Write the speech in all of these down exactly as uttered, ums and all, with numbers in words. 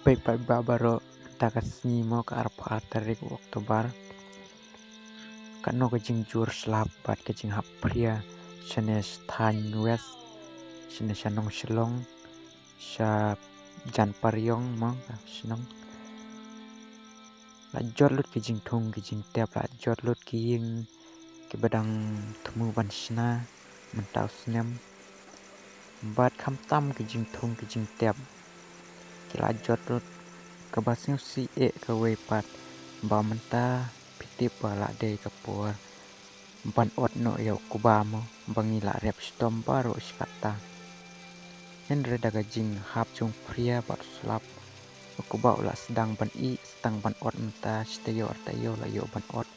Peit pat ba baroh, mynta ka sngi mo ka arphew ar tarik u October. Kano ka jingjur slap bad ka jinghap phria shane sha thaiñ West, shane sha nong Shillong, sha jan Pariong mo ka shnong. La jot lut ki jingthung ki jingtep, la jot lut ki ïing kiba dang thmu ban shna mynta u snem. Bad khamtam ki jingthung ki jingtep ki la jot lut. Kaba sngewsih eh kawei pat ba mynta phi tip ba la dei ka por ban ot noh ïa u kba mo, ba ngi la rep shitom baroh shi katta. Hynrei da ka jinghap jong u phria bad u slap, u kba u la sdang ban ih, sdang ban ot mynta, shi taïew ar taïew la ïoh ban ot.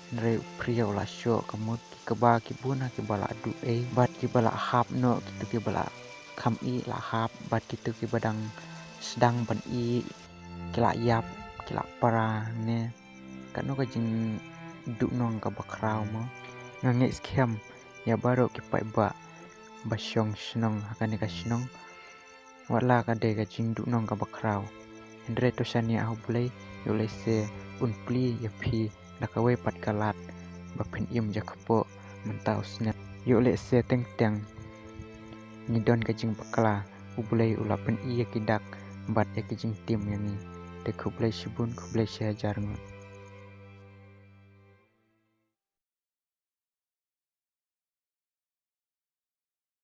Hynrei u phria u la shoh, ka mut ki kba ki bun ha kiba la duh ei bad kiba la hap noh, kito kiba la kham ih la hap, bad kito kiba dang sdang ban ih ki la ïap, ki la para ne. Kano ka jingduhnong kaba khraw mo. Nga ngeit skhem ïa baroh ki paidbah ba shong shnong ha kane ka shnong. Wat la ka dei ka jingduhnong kaba khraw, hynrei to shaniah ha U Blei, ïoh lehse un plie ïa phi da kawei pat ka lad ba phin im jakpoh mynta u snem. Ïoh lehse teng teng ngi don ka jingbakla, U Blei u la pyni ïa ki dak bad ïa ki jingtim ïa ngi. Te khublei shibun, khublei shihajar ngut.